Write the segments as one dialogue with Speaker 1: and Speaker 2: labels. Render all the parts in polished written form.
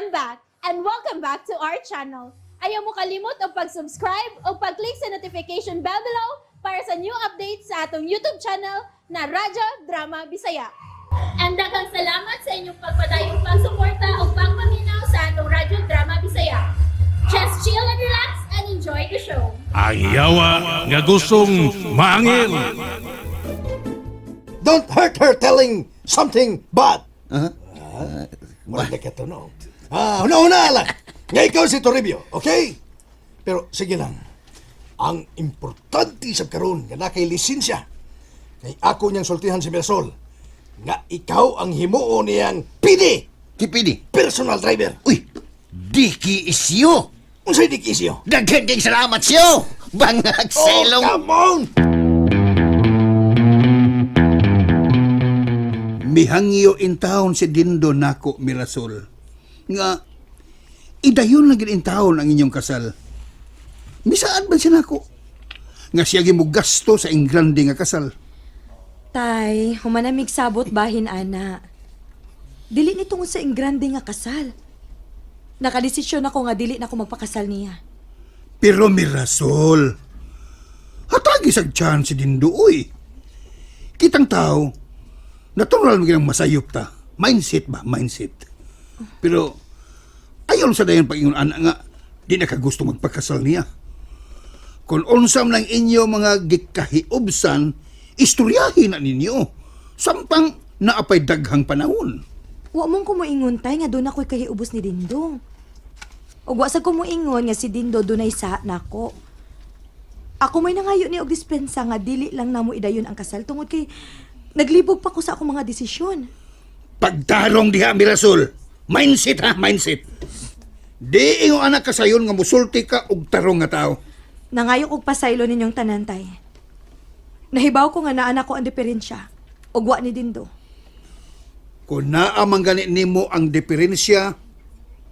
Speaker 1: I'm back and welcome back to our channel. Ayaw mo kalimot og pag-subscribe o pag-click sa notification bell below para sa new updates sa atong YouTube channel na Radyo Drama Bisaya. And daghang salamat sa inyong pagpadayong pagsuporta o pagpaminaw sa atong Radyo Drama Bisaya. Just chill and relax and enjoy the show.
Speaker 2: Ang yawa nga gustong maangil.
Speaker 3: Don't hurt her telling something bad. Uh-huh. Murag uh, ka no? Ah, una-una lang. Nga ikaw si Toribio, okay? Pero sige lang. Ang importante sa karon nga na kay lisensya. Kay ako niyang sultihan si Mirasol. Nga ikaw ang himuo niyang PD,
Speaker 4: Kipidi.
Speaker 3: personal driver.
Speaker 4: Uy, diki isyo.
Speaker 3: Unsay di kisyo?
Speaker 4: Daghan kay salamat siyo. Bangag
Speaker 3: Oh,
Speaker 4: selong.
Speaker 3: come on!
Speaker 5: Mihangyo in town si Dindo nako Mirasol. Nga idayon lang gid in town ang inyong kasal. Misaad man siya nako. Nga siya gasto sa ingrande nga kasal.
Speaker 6: Tay, humanamig sabot bahin ana. Dili ni tungod sa ingrande nga kasal. Nakadesisyon ako nga dili na ako magpakasal niya.
Speaker 5: Pero Mirasol, hatagi sa chance si Dindo uy. Kitang tao, natural mo ginang masayop ta. Mindset ba? Mindset. Pero ayaw sa dayon pag-ingon ana nga, di na ka gusto magpakasal niya. Kung unsam lang inyo mga gikahiubsan, istoryahin na ninyo. Sampang naapay daghang panahon.
Speaker 6: Wa mong kumuingon tay nga doon ako'y kahiubos ni Dindo. Ug wa sa kumuingon nga si Dindo dunay sa nako. Ako may nangayo ni og dispensa nga dili lang namo idayon ang kasal tungod kay naglibog pa ko sa akong mga desisyon.
Speaker 5: Pagtarong diha, Mirasol. Mindset ha, mindset. Di ingon anak kasayon nga musulti ka og tarong nga tao.
Speaker 6: Nangayo kog pasaylo ninyong tanan tay. Nahibaw ko nga naa ko ang diferensya ug wa ni Dindo.
Speaker 5: Kung naa man gani nimo ang diferensya,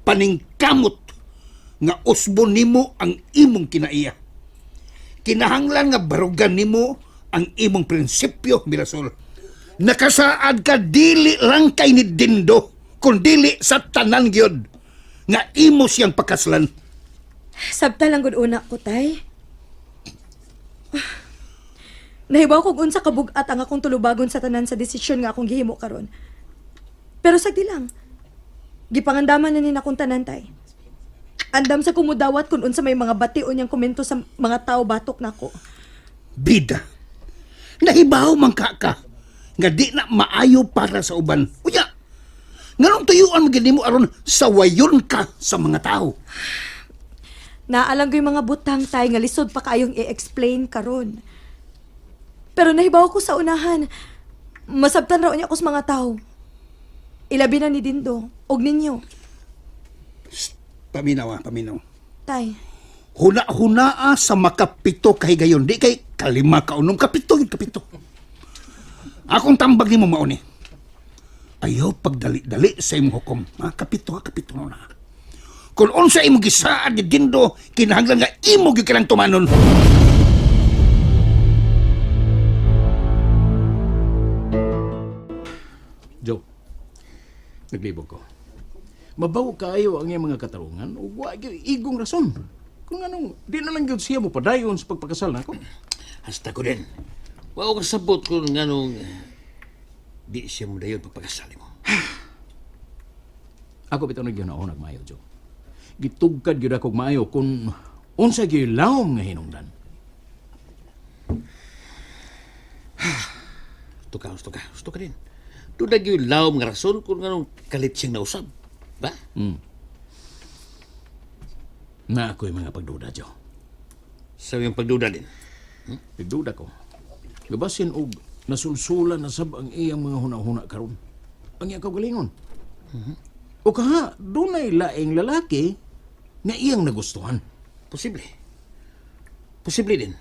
Speaker 5: paningkamot nga usbon nimo ang imong kinaiya. Kinahanglan nga barugan nimo ang imong prinsipyo, Mirasol. Nakasaad ka dili lang kay ni Dindo, kun dili sa tanan gyud nga imo siyang pakaslan.
Speaker 6: Sabta lang gud una ko, tay. Nahibaw kog unsa kabugat ang akong tulubagon sa tanan sa desisyon nga akong gihimo karon. Pero sagdi lang. Gipangandaman na ni akong tanan, tay. Andam sa kumudawat kung unsa may mga bation niyang komento sa mga tao batok nako.
Speaker 5: Bida. Nahibaw man ka ka nga di na maayo para sa uban. Unya, nganong tuyuan mo gid nimo aron sawayon ka sa mga tao?
Speaker 6: Naalang ko yung mga butang tay nga lisod pa kaayong i-explain karon. Pero nahibaw ko sa unahan. Masabtan raw niya ako sa mga tao. Ilabi na ni Dindo og ninyo.
Speaker 5: Paminaw ah, paminaw.
Speaker 6: Tay,
Speaker 5: Huna-hunaa sa makapito kay gayon. Di kay kalima ka unom. Kapito yun, kapito. Akong tambag nimo mauni. Ayaw pagdali-dali sa imong hukom. Ha? Kapito ha, kapito na na. Kung unsa imong gisaad ni Dindo, kinahanglan nga imo gyud kanang tumanon.
Speaker 7: Joe, naglibog ko. Mabaw kaayo ang iyang mga katarungan ug wa gyud igong rason. Kung anong di na lang gyud siya mo padayon sa pagpakasal nako.
Speaker 8: Hasta ko din. Wa ko kasabot kung nganong di siya mo dayon pagpakasali mo.
Speaker 7: Ako bitaw nagyud na ako nagmayo, Joe. Gitugkad gyud ako og maayo kung unsa gyud lawom nga hinungdan.
Speaker 8: Husto ka, husto ka, husto ka din. Doon na gyud lawom nga rason kung nganong kalit siyang nausab. Ba?
Speaker 7: Na ako'y mga pagduda, Joe.
Speaker 8: Sa iyong pagduda din.
Speaker 7: Pagduda ko. Gabasin og nasulsulan na sab ang iyang mga huna-huna karon. Ang iyang kaugalingon. O kaha, dunay laing lalaki nga iyang nagustuhan.
Speaker 8: Posible. Posible din.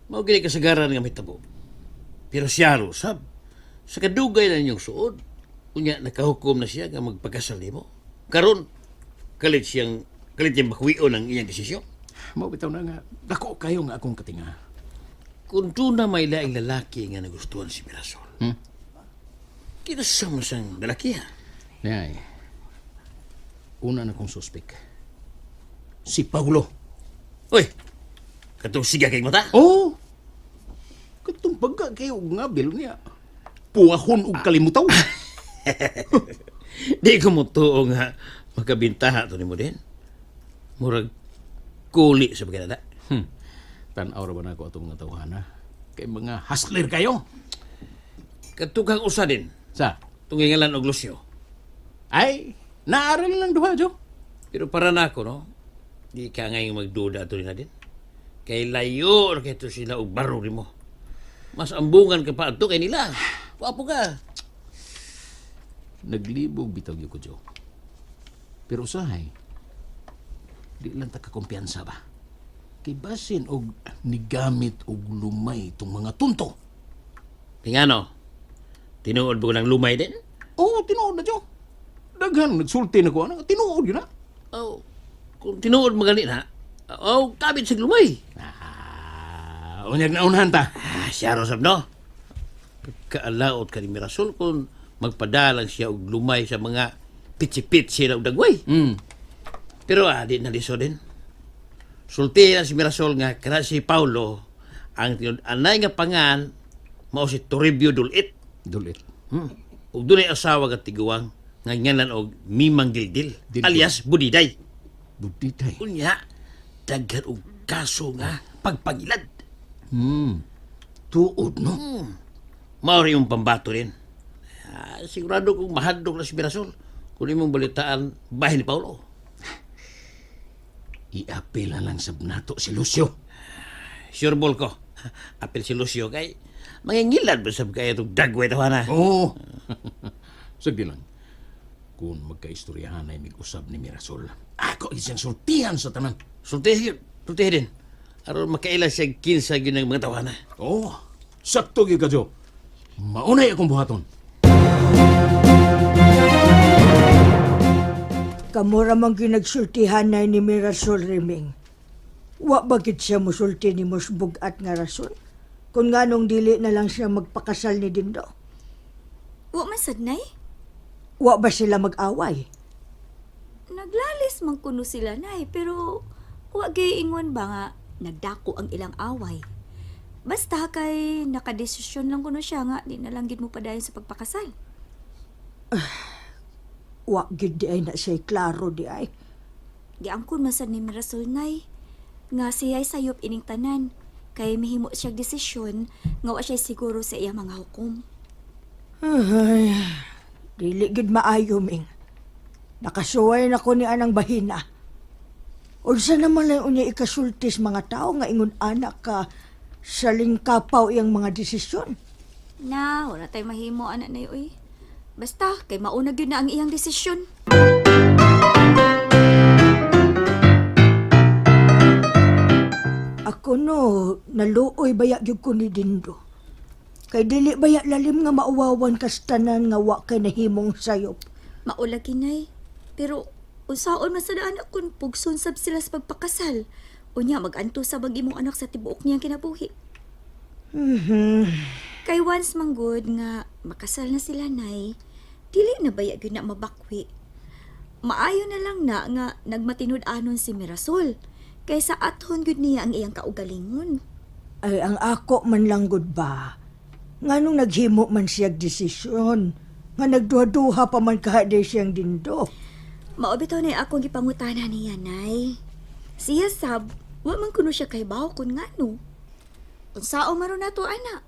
Speaker 8: Mao gini kasagaran nga mahitabo. Pero siya usab. Sa kadugay na ninyong suod, unya nakahukom na siya nga magpakasal nimo. Karon kalit siyang kalit niyang bakwion ang iyang desisyon.
Speaker 7: Mao bitaw na nga dako kayo nga akong katinga.
Speaker 8: Kung doon na may laing lalaki nga nagustuhan si Mirasol, kita sa siyang lalaki ha.
Speaker 7: Nay. Una na kong suspek. Si Paulo.
Speaker 8: Uy, katong siga kay mata.
Speaker 7: Oh! Katong pagka kayo nga bil niya. Puwahon og kalimutaw.
Speaker 8: Di ko mo tuo nga makabintaha to nimo din. Murag kuli sa pagkada.
Speaker 7: Tan-aw ra ba na ako atong mga tawhana? Kay mga hustler kayo.
Speaker 8: Katukang usa din,
Speaker 7: Sa?
Speaker 8: tungingalan og Lucio.
Speaker 7: Ay, naaral lang duha, Jo.
Speaker 8: Pero para nako no, di ka ngayon magduda ato na din. Kay layo ra kay to sila og baro nimo. Mas ambungan ka pa adto kay nila. Wapo ka.
Speaker 7: Naglibog bitaw gyud ko, Jo. Pero usahay, di lang ta kakumpiyansa ba? Kay basin og nigamit og lumay itong mga tunto.
Speaker 8: Tingano. Tinuod ba ko ng lumay din?
Speaker 7: Oo, tinuod na, Jo. Daghan, nagsulti na ko. Ano, tinuod yun na.
Speaker 8: Oh, kung tinuod magali na, oh, kabit sa lumay.
Speaker 7: Ah, unyag na unahan ta.
Speaker 8: Ah, siya sab no. Pagkaalaot ka ni Mirasol kung magpadalang siya og lumay sa mga pitsi-pitsi na og dagway. Pero di na liso din. Sulti na si Mirasol nga kana si Paulo ang tinud-anay nga pangan mao si Toribio Dulit.
Speaker 7: Dulit.
Speaker 8: Ug dunay asawa nga tiguang nga ngalan og Mimang Dildil,
Speaker 7: Dildil.
Speaker 8: alias Budiday.
Speaker 7: Budiday.
Speaker 8: Unya daghan og kaso nga pagpangilad.
Speaker 7: Tuod, no?
Speaker 8: Mao rin yung pambato rin. Ah, sigurado kong mahadlok na si Mirasol kung imong balitaan bahin ni Paulo.
Speaker 7: Iapil na lang sab nato si Lucio.
Speaker 8: Sure ball ko. Apil si Lucio kay mangingilad ba sab kay itong dagway tawana.
Speaker 7: Oo. Sige lang. Kung magkaistoryahan ay mig-usab ni Mirasol, ako isang sultihan sa tanan.
Speaker 8: Sultihin, sultihin din. Aron makaila siya kinsa gyud ng mga tawana.
Speaker 7: Oo. Sakto gyud ka, Jo. Maunay akong buhaton.
Speaker 9: Kamura man ginagsultihan na ni Mirasol Reming. Wa ba gid siya musulti ni mos bugat nga rason? Kung nganong dili na lang siya magpakasal ni Dindo.
Speaker 10: Wa man sad nay.
Speaker 9: Wa ba sila mag-away?
Speaker 10: Naglalis man kuno sila nay pero wa gay ingon ba nga nagdako ang ilang away. Basta kay nakadesisyon lang kuno siya nga di na lang gid mo padayon sa pagpakasal.
Speaker 9: Wa gid di ay na siya klaro di ay.
Speaker 10: Giangkon man sad ni Mirasol nay nga siya'y sayop ining tanan kay mihimo siya desisyon nga wa siya siguro sa iyang mga hukom.
Speaker 9: Ay, dili gid maayo ming. Nakasuway na ko ni anang bahina. Unsa naman lang unya ikasultis mga tao nga ingon anak ka sa lingkapaw iyang mga desisyon.
Speaker 10: Na, wala tay mahimo anak nay oy. Basta kay mauna gyud na ang iyang desisyon.
Speaker 9: Ako no, naluoy baya gyud ko ni Dindo. Kay dili baya lalim nga mauwawan kas tanan nga wa kay nahimong sayop.
Speaker 10: Maula kinay. Pero unsaon man sa anak kun pugson sab sila sa pagpakasal. Unya maganto sa bag imong anak sa tibuok niyang kinabuhi. Kay once man good nga makasal na sila nay, dili na baya gyud na mabakwi. Maayo na lang na nga nagmatinud-anon si Mirasol kaysa athon gyud niya ang iyang kaugalingon.
Speaker 9: Ay, ang ako man lang gud ba? Nganong naghimo man siyag desisyon? Nga nagduha-duha pa man kaha siyang Dindo.
Speaker 10: Mao bitaw na akong gipangutana niya, Nay. Siya sab, wa man kuno siya kay bawo kun ngano. Unsao man ron nato ana.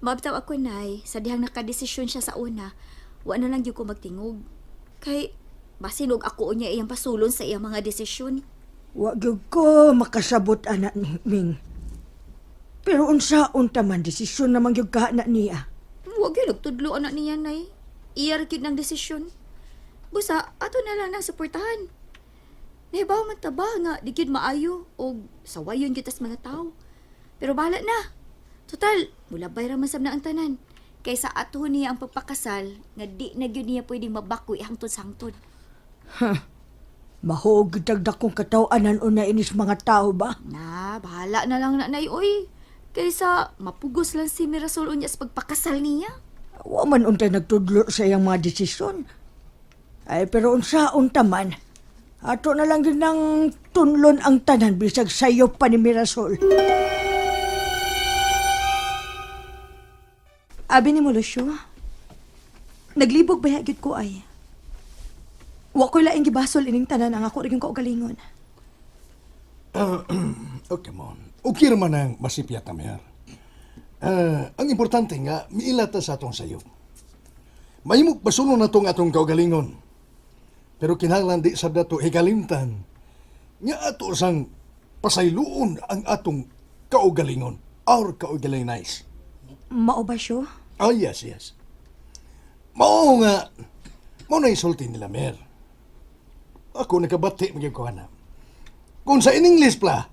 Speaker 10: Mao bitaw ako, Nay, sa dihang nakadesisyon siya sa una, wa na lang gyud ko magtingog. Kay basin og ako unya iyang pasulon sa iyang mga desisyon.
Speaker 9: Wa gyud ko makasabot anak ni Ming. Pero unsaon ta man desisyon naman gyud kaha na niya.
Speaker 10: Wa gyud nagtudlo anak niya, Nay. Iya ra gyud ng desisyon. Busa ato na lang nang suportahan. Nahibaw man ta ba nga di gyud maayo og sawayon gyud tas mga tao. Pero bahala na. Total, mulabay ra man sab na ang tanan. Kaysa ato niya ang pagpakasal nga di na gyud niya pwedeng mabakwi hangtod sa hangtod.
Speaker 9: Mahuog gyud tagdakong kataw-anan una inis mga tao ba?
Speaker 10: Na, bahala na lang na nay oy. Kaysa mapugos lang si Mirasol unya sa pagpakasal niya.
Speaker 9: Wa man untay nagtudlo sa iyang mga desisyon. Ay, pero unsaon ta man. Ato na lang gyud nang tunlon ang tanan bisag sayop pa ni Mirasol.
Speaker 6: Abi ni mo, Lucio. Naglibog ba gyud ko ay? Wa ko'y laing gibasol ining tanan ang ako rin kaugalingon.
Speaker 3: Okay mon. Okay raman ang masipyat na mayar. Ang importante nga, miilata sa atong sayop. Mahimog basulon na tong atong kaugalingon. Pero kinahanglan di sa dato higalimtan nga ato sang pasayloon ang atong kaugalingon. Our kaugalingnais.
Speaker 6: Mao ba siyo?
Speaker 3: Oh, yes. Mao nga, mao na isulti nila, Mer. Ako nakabati magyud ko ana. Kung sa in English pla,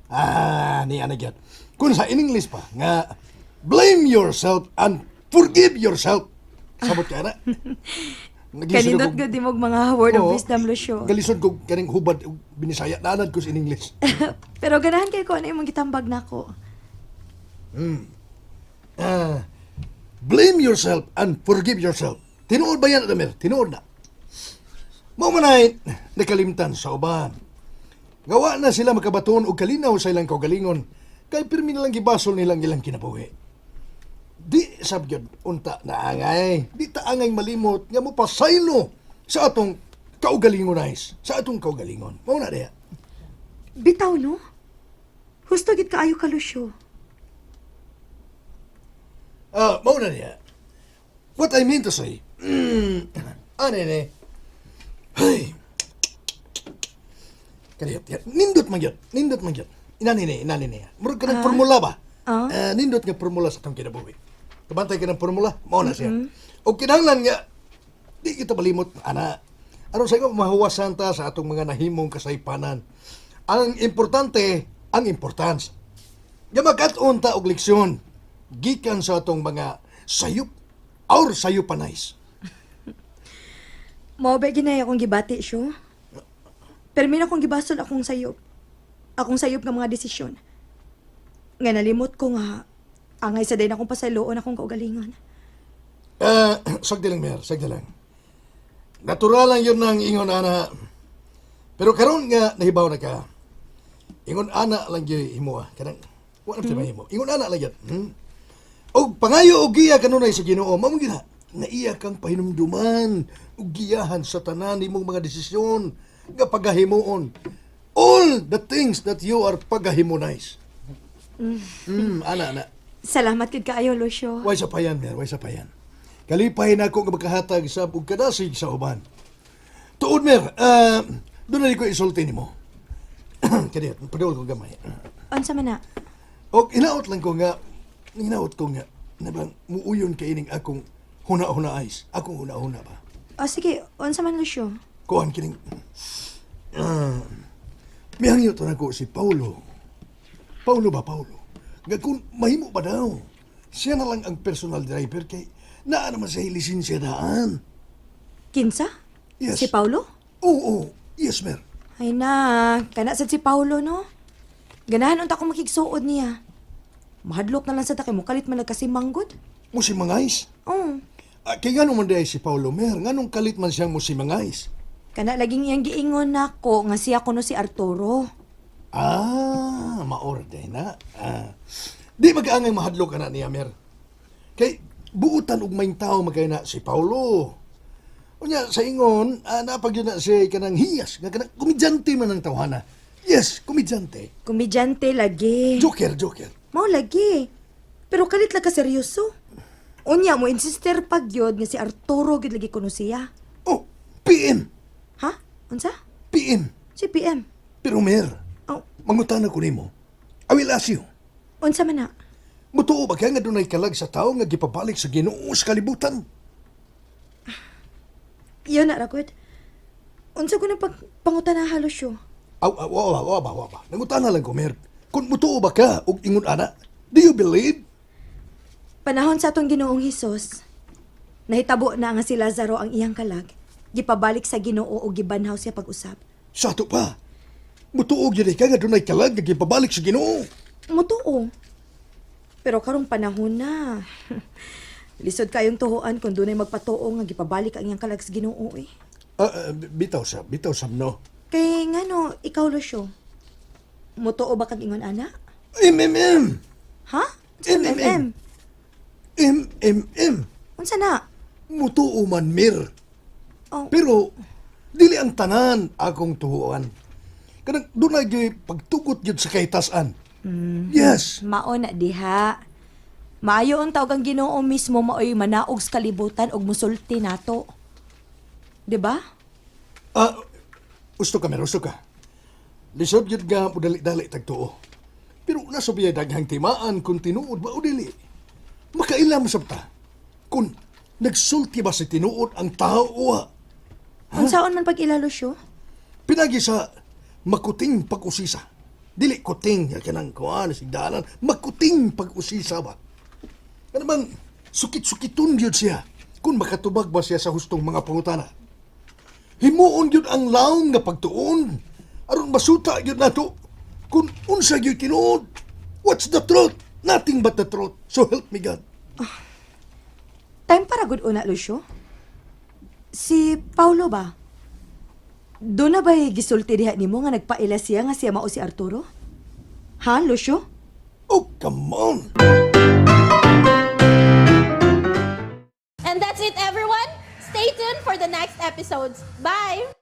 Speaker 3: ni ana gyud. Kung sa in English pa, nga, blame yourself and forgive yourself. Sabot ka na.
Speaker 6: Kanindot gud imong mga word of wisdom, Lucio.
Speaker 3: Galisod ko kaning hubad og binisaya naanad ko sa in English.
Speaker 6: Pero ganahan kay ko ano imong gitambag nako.
Speaker 3: Blame yourself and forgive yourself. Tinuod ba yan, Adamir? Tinuod na. Mao man ay nakalimtan sa uban. Gawa na sila makabaton og kalinaw sa ilang kaugalingon kay pirmi na lang gibasol nilang ilang kinabuhi. Di sab gyud unta na angay, di ta angay malimot nga mo pasaylo sa atong kaugalingon ay, sa atong kaugalingon. Mao na diha.
Speaker 6: Bitaw no? Husto gid kaayo ka, Lucio.
Speaker 3: Mao na niya. What I mean to say, ano ni? Hey. Kalihot, yan. Nindot man yun. Nindot man yun. Inani ni, inani ni. Murag ka ng formula ba?
Speaker 6: Ah.
Speaker 3: Nindot nga formula sa atong kinabuhi. Kabantay ka ng formula, mao na siya. O kinahanglan nga, di kita malimot, ana. Aron sa inyo, mahuwasan ta sa atong mga nahimong kasaypanan. Ang importante, ang importance. Nga makat-on ta og leksyon gikan sa atong mga sayop or sayopanays.
Speaker 6: Mao ba ginay akong gibati siyo? Pero min akong gibasol akong sayop. Akong sayop nga mga desisyon. Nga nalimot ko nga angay sa day na akong pasayloon akong kaugalingon.
Speaker 3: Sagdi lang, Mer, sagdi lang. Natural lang yun ang ingon ana. Pero karon nga nahibaw na ka. Ingon ana lang gyud himo ah. Kanang wa na mahimo. Ingon ana lang gyud. Og pangayo og giya kanunay sa Ginoo, mao gyud na nga iya kang pahinumduman ug giyahan sa tanan nimong mga desisyon nga pagahimuon. All the things that you are pagahimonais. Ana ana.
Speaker 6: Salamat gid kaayo, Lucio.
Speaker 3: Way sa payan, Mer, way sa payan. Kalipay na ako nga makahatag sa ug kadasig sa uban. Tuod, Mer, doon na ko isulti nimo. Kadiyot, padol ko gamay.
Speaker 6: Unsa man na?
Speaker 3: Og hinaot lang ko nga, hinaot ko nga, nabang muuyon kay ining akong huna-huna eyes. Akong huna-huna ba?
Speaker 6: O sige, unsa man, Lucio?
Speaker 3: Kuhan kining... Mihangyo to nako si Paulo. Paulo ba, Paulo? Nga kung mahimo ba daw, siya na lang ang personal driver kay naa naman siya lisensya daan.
Speaker 6: Kinsa?
Speaker 3: Yes.
Speaker 6: Si Paulo?
Speaker 3: Oo, yes, mer.
Speaker 6: Ay na, kana sad si Paulo no. Ganahan unta ko makigsuod niya. Mahadlok na lang sa takay mo kalit man kasi manggod.
Speaker 3: Musimangais.
Speaker 6: Oh,
Speaker 3: Ah, kay ngano man diay si Paulo mer, nganong kalit man siyang musimangais.
Speaker 6: kana laging iyang giingon nako nga siya kuno si Arturo.
Speaker 3: Maorde na. Di magaangay mahadlok ana niya mer. Kay buutan og maing tao magkay na si Paulo. Unya sa ingon, napag yun na siya kanang hiyas, nga kanang komedyante man ang tawhana. Yes, komedyante.
Speaker 6: Komedyante lagi.
Speaker 3: Joker, joker.
Speaker 6: Mao lagi. Pero kalit lang ka seryoso. Unya mo insister pag yun nga si Arturo gid lagi kuno siya.
Speaker 3: Oh, PM,
Speaker 6: Ha? Unsa?
Speaker 3: PM.
Speaker 6: Si PM.
Speaker 3: Pero mer,
Speaker 6: Oh,
Speaker 3: mangutana ko nimo. I will ask you.
Speaker 6: unsa man na?
Speaker 3: Mutuo ba kaya nga dunay kalag sa tao nga gipabalik sa Ginoo sa kalibutan?
Speaker 6: Iyon na ra gud. Unsa ko na pag pangutana halos yo.
Speaker 3: Aw, aw, aw, aw, aw, aw, aw. Nangutana lang ko, Mer. Kung mutuo ba ka og ingon ana, do you believe?
Speaker 6: Panahon sa atong Ginoong Hesus, nahitabo na nga si Lazaro ang iyang kalag, gipabalik sa Ginoo og gibanhaw siya pag-usab.
Speaker 3: Sa ato pa. Mutuo gyud ka nga dunay kalag nga gipabalik sa Ginoo.
Speaker 6: Mutuo. Pero karong panahon na. Lisod kayong tuhuan kung dunay magpatuo nga gipabalik ang iyang kalag sa Ginoo eh.
Speaker 3: Bitaw sab, bitaw sab no.
Speaker 6: Kay ngano, ikaw, Lucio. Mutuo ba kag ingon ana?
Speaker 3: MMM.
Speaker 6: Ha?
Speaker 3: MMM. MMM.
Speaker 6: Unsa na?
Speaker 3: Mutuo man mir.
Speaker 6: Oh.
Speaker 3: Pero dili ang tanan akong tuoan. Kanang dunay gyud pagtugot gyud sa kahitasan. Yes.
Speaker 6: Mao na diha. Maayo unta og ang Ginoo mismo maoy manaog sa kalibutan og musulti nato. 'Di ba?
Speaker 3: Ah, gusto ka mer, gusto ka. Lisod gyud nga mudali-dali tagtuo. Pero nasa biya daghang timaan kung tinuod ba o dili. Makailam sab ta. Kung nagsulti ba sa tinuod ang tao o wa.
Speaker 6: Unsaon man pag ila, Lucio?
Speaker 3: Pinagi sa makuting pag-usisa. Dili kuting nga kanang kuan sigdalan, makuting pag-usisa ba. Kana bang sukit-sukiton gyud siya kung makatubag ba siya sa hustong mga pangutana. Himuon gyud ang laom nga pagtuon aron masuta gyud nato kung unsa gyud tinuod. What's the truth? Nothing but the truth. So help me God.
Speaker 6: Time para gud una, Lucio. Si Paulo ba? Doon na ba'y gisulti diha nimo nga nagpaila siya nga siya mao si Arturo? Ha, Lucio?
Speaker 3: Oh, come on.
Speaker 1: And that's it, everyone. Stay tuned for the next episodes. Bye!